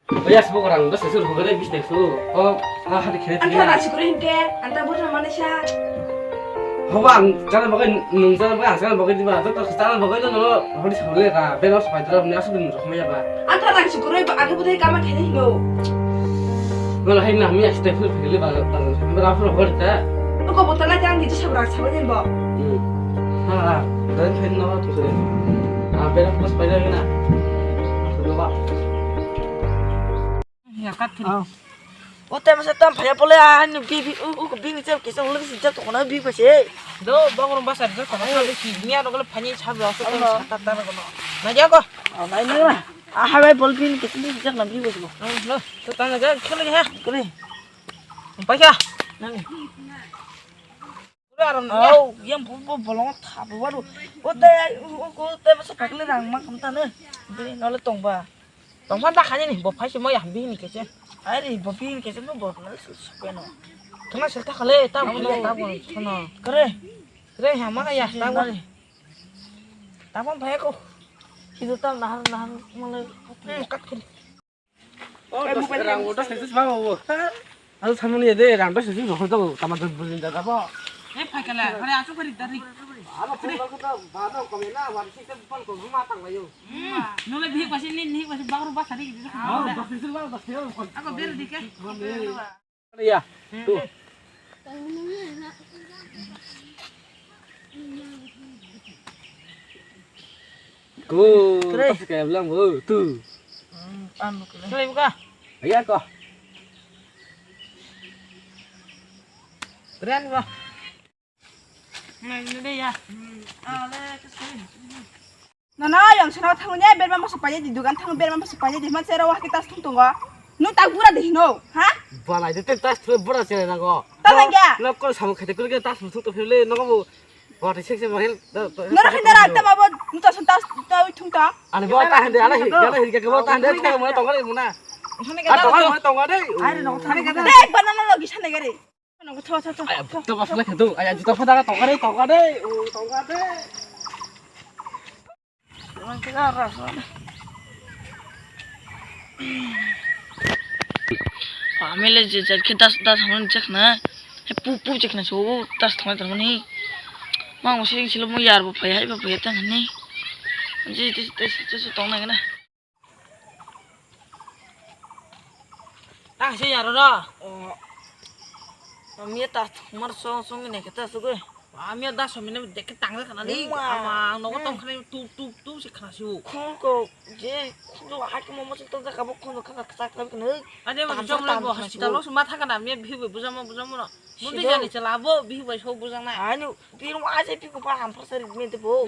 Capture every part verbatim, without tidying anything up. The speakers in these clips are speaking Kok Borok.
Oya, sibuk rang dos sesur hogre bis tesu. Oh, ah, hari khere. Anta na sikure hinke, anta burna mane sa. Hoba ang chana bagai nung chana bagai ang chana bagai diba. Joto chana bagai no no hori sabule ka. Beno sapai dra ni asu dum rokmaya ba. Anta na sikure ba anta budai kama khere hino. Mala hai na mi asu tefu khere ba ba. Ba rafu hori ta. Ko botana jang di sabra sabai den bo. Hmm. Ha, ha. Dan khen no tu khere. Ah, beno pas pai na. Ba. Ya, kat thini. Oh. O te masa tam phaya pole a ni bi bi u u bi ni chep kisa ulo si jep tokona bi pa se. Do bogrom basa jep tokona bi si ni aro gole phani chab lo so ta ta ko. Na ja ko. Oh, nai na. A ha bai bol bi ni kisa ni jep na bi pa se. Oh, lo. To ta na ja khele ha. Kore. Paisa. Nani. Aro nung ya. Au, yang bu bu bolong thabu baru. O te, o ko te masa pakle rang ma kam ta ne. Bini nole tong ba. Tong phan ta khani ni, bo phai se mo ya bini kese. Ai ri, bo bini kese mo bo nole su su pe no. Thana sel ta khale, ta bo ta bo thono. Kare. Kare ha ma ya ta bo. Ta bo phai ko. Hidu ta nahar nahar male. Hmm, kat khali. Oh, dos, rang dos sessus ba bo. Alu samuni de rang dos sessus rokho jago tama jon bujin jaga bo. E phaikala, hore achu kari dari. Abo phone ko to ba no kome na, wan sik te phone ko ma tang layo. Hmm, nole bihik basi ni, ni basi bagru basa di. Oh, dos sessus ba, dos sessus. Ako ber di ke. Ya, tu. Ku, kre. Pas kaya bilang bu, tu. Hmm, anu kre. Kre buka. Iya ko. Kre anu ko. Nah, ini deh ya. Hmm, ale, kes kali. Nono, yang sana thangnya berma masuk panya di dukan thang berma masuk panya di mana saya rawah kita tung tunggu. Nu tak bura deh no, ha? Balai de tas tu bura sih na ko. Talang ya. Lo ko sama khete kul ke tas tu tu phele no ko. Wati sek sek mahil. Nor khindara ta babo nu ta sun tas ta thung ta. Ani bo ta hande ala hi gala hi ke bo ta hande ta mo tong gale muna. Sane ke ta mo tong gale. Ai no sane ke ta. Dek banana lo gi sane gare. Ano tho tho tho. Ay, tho. To ba sala khe do. Ay, juta phada tong gale tong gale. O tong gale. Pamele je jar khe das das hamani chekna. He pu pu chekna so das thangna thangni. Mang sing silo mo yar bo phai hai bo phai tangni. Je je je je tong na. Ta se yar ro. O. Ami ta mar song song ne kata su ge. Ami da so mine dek tang khana ni. Ama nogo tong khana tup tup tup se khana su. Khun ko je khun do ha ki mo mo to da ka bo khun do khana sa ka ne. Ade mo jom le bo hospital lo ma tha kana mi bi bo bujam bujam no. Mundi jani chala bo bi bo so bujang na. Ani ti ro a je pi ko pa ham phar sari me te bo.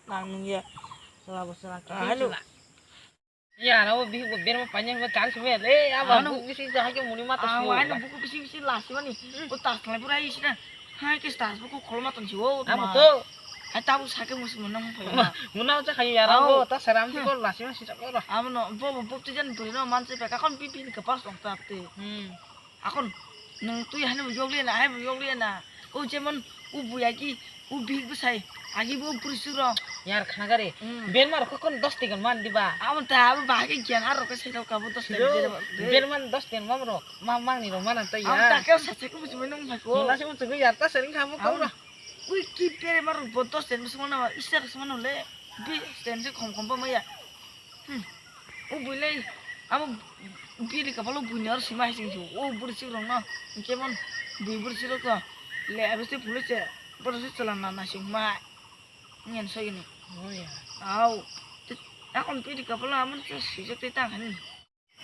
Nang nung ya. Chala bo chala. Ani. Ya, aro bihik bo berma panya bo chal sumai le, abo ano buk bisi jahai ke muni mata ano sumai ano ba. Buk bisi bisi lasi mani, hmm, ko tas lai pura isi na. Hai ke tas buk ko khol matan si o. Amo ma to. Hai tabu sake musi munang pa. Munang cha khai ya aro ta saram ti ko lasi mani sita ko. Amo no bo bo buk tijan buri no man se pe ka kon pi pi ni ka pas tong ta te. Hmm. Akon nung tui hani bo yogli na, hai bo yogli na. O jemon o bui agi, o bihik bwsai, agi bo bwrwi suro. Yar khana gari. Hmm. Berma rok kon dos tigan man diba. Amo ta abo bahai ke giyan ar rok sai rok abo dos tigan. Berma dos tigan mam rok, mam mang ni rok mana ta ya. Amo ta ke sa se ko bujui nung phai ko. Mula se utu yar ta sering khamu ko. Ui ki berma rok bo dos tigan bwsai mana isa rok se mana le. Bi tigan se khom khom ba maya. Hmm. O bui le, amo biri kapalo bui ni oro sima hai sing sio. O bwrwi chwk rok no, hwnkhe mon bui bwrwi chwk rok to, le abo se phulwi se, borok se chwla na na sing ma, ngen soi ni. Oh, ya. Au, te, akon biri kapalo amo se sijak te tang hani.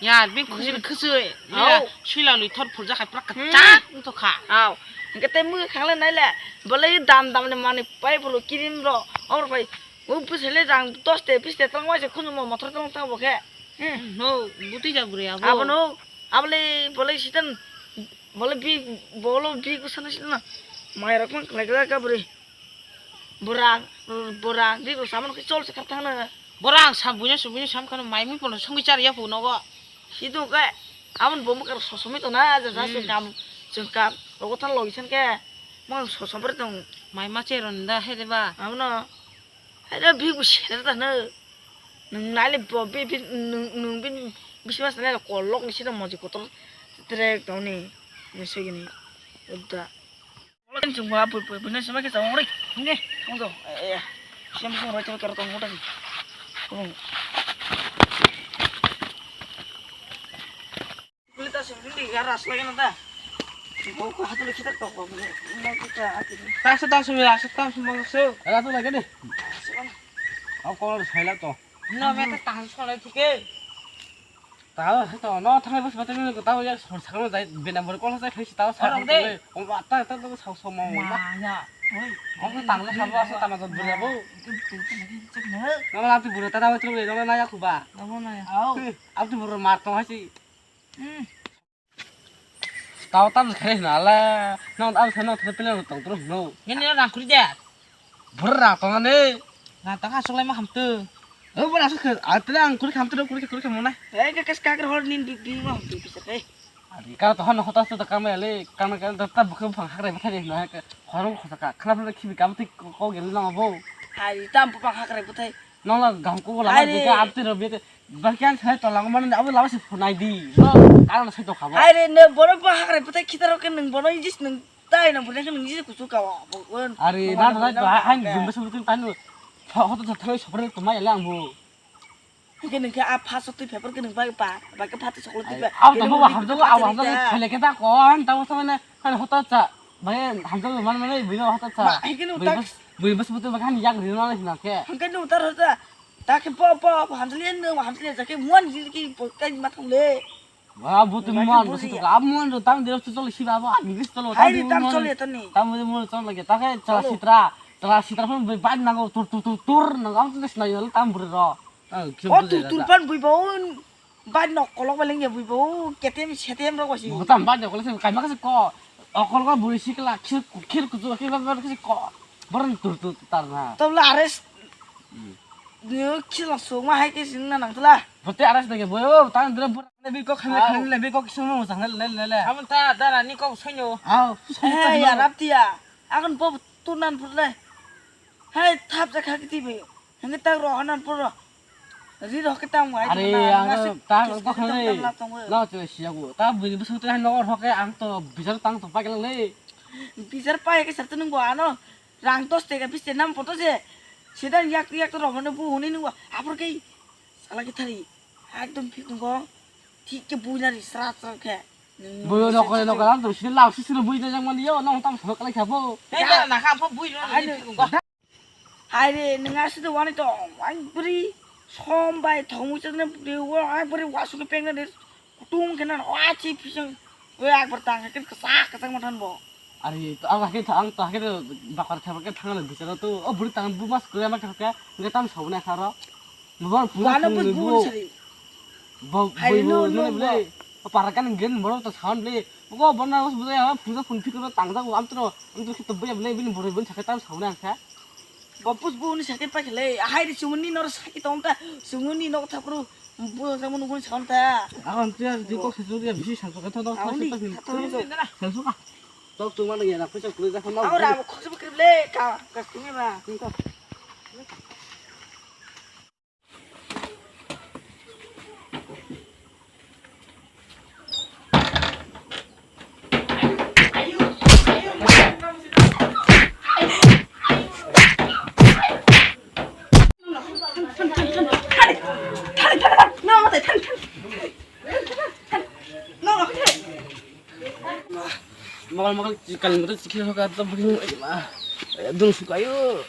Ya, bini khwchwini khwchwi. Au. Suila lui thor phulja khai pura kwchak wngtokha. Au. Hwnkhe tei mui khangle naile, bolai dam dam ni manwi pai bolo kirim ro, oro pai. Mui bwsai le rang dos te bis te tang waise khunju mo mothor tong tang bo khe. Hmm. No, buti ja bwrwi abo. Abono, abole bolai sitan, bolai bi, bolo bi kusana sitan. Mai rok man khlai khlai ka bwrwi. Borang, borang, di bo samano khe chol se kar thang na. Borang sam buino, sam buino sam khano mai mui pono songwi char ya phu nogo. Sidung khe, amon bo mukar sosomwi tona, je ja se kam, jeng kam, rogo than logi san khe, mo sosom bre tong. Mai ma che ron da he de ba. Amno, he de bi bu se da na. Nung nai le bo bi, bi, nung, nung bi, Bisi mas nai kolok ni sida moji kotor tere toni ni sugini. Udda. Kolok ni chungwa pui pui pui nai sima ke chawang ri. Nge, nge. Siam sung roi chawang karo tong hoda ni. Kulita sing sing di garas lagi nata. Mau ko hatul kita tok ko. Mau kita atin. Tasu tasu mila, tasu tasu mau su. Ada tu lagi nih. Aku kalau saya lah toh. No, mete tasu soalnya tiket. Tahu, tahu, no, thangai bos, betul ni tahu ya, sor sakal jai, bena bor kol jai, phaisi tahu, sakal jai. Om, ta, ta, ta, sa, sa, mau, mau. Maya. Oi. Om, ta, tanglo, sabo, asa, tama, jat, bor, jabo. Itu, itu, itu, itu, itu. Nama nanti bor, ta, tahu, terus, nama naya, kuba. Nama naya. Au. Aku tuh bor, mar, tong, haisi. Hmm. Tao tam khe na le, nong am sa nong thele pele tong tro no. Ngene rang kuri de. Bor rang tong ani. Rang tong asok lai ma ham tu. O bor asok khe, a tele ang kuri kham tu kuri khe kuri khe mona. Ei ke kes ka kar hor nin bi bi ma ham tu bisa kai. Ari ka to han hota sa ta kam le, kam ka ta ta bukhe phang hakre bthai na ka. Khorong khosa ka khna phre khibi kam ti ko gel na bo. Ari tam phang hakre bthai. Nong la gam ko la. Ari. Ka am ti ro bi. Bakian sai tolang mani abo lama se phunai di. No, karon sai to khabo. Aire ne bono ba hakrai putai khitaro ke nung bono injis nung tai nang bune ke nung injis kusu kawa. Are na na na hai bumba sabu tin tanu. Hoto sa thalai sopre to mai le ang bo. Ke nung ke a pha sotwi paper ke nung ba pa. Ba ke pha to soklo ti ba. Aw to bo hamjo aw hamjo thale ke ta kon ta bo samane kan hoto cha. Bai hamjo man mane bino hoto cha. Bui bas bui bas butu ba kan yak rino na ke. Hangke nung tar hoto. Ta khe po po po hamsali en no hamsali ja khe muan ji ki po kai ma thang le. Ba butu muan butu ka muan ro tang de tu chol si ba ba ni bis chol. Hai ri tam chol ya tani. Tam de muan chol lagi ta khe chol sitra chol sitra phun bai ba nang tur tur tur tur nang am tu snai tam bur ro. O tur tur pan bui ba un ba nok kolok ba leng ya bui ba u K T M C T M ro ko si. Tam ba nok kolok kai ma ka ko okol ko bui si kla khir khir ku khir ba ba si ko. Boran tur tur tar na. Tobla arrest. Dio khila sungma hai ke sing na nang tula. Bote arrest dege boyo tan dra bor le bi kok khale khale le bi kok sung mo jang le le le. Amon ta dara ni kok soino. Aw. Hey ya rap tia. Agon bo tu nan pur le. Hey thap ja kha kiti bi. Henge tak ro hanan pur ro. Ri ro ke tang wai. Are ang ta ko khale. No te siya go. Ta bini bu sung te no ro ke ang to bijar tang to pa ke le. Bijar pa ke sar te nung bo ano. Rang dos teka bis te nam poto je. Sedan yak yak to romane bu huni nungwa. Apor kei sala ki thari. Ekdom phik nungwa. Thik ke bu nari sra sra ke. Boyo nokore nokore ang to sini lau sisiro bui na jang mani yo nong tam sok lai khabo. Hei da na kha pho bui lo ni phik nungwa. Hai re nung asi to wani to wang bri. Som bai thong mu chakne bri wo ai bri wasu ke peng na de. Kutung khe nang wa chi phisang. Oi akbar tang khe kwchak kwchak ma than bo. Ari to ang khe ang to khe bakar thaba khe thang le bichara to o buri tang bu mas kre ma khe khe tam sabo na kharo. Bo pura ano bus bu sari. Bo bo no no ble. Para kan gen boro to sound ble. Bo bona bus bu ya puja phun phikro tang da am to am to khito bo ya ble bin boro bin sakhe tam sabo na kha. Bapus bu ni sakit pa khle, hai ri sumuni nor sakit tong ta, sumuni nok thapru, bu jamu nukun sakon ta. Agon tu ya di kok sesu dia bisi sakit to to sakit ta. Sesu ka. Tok tu mana ya nak pesa kulit dah kenal. Aura bu khosbu krible ka, ka sumi ba. Magal magal kali motor sikhi hoka to bring ma. Dun sukayo.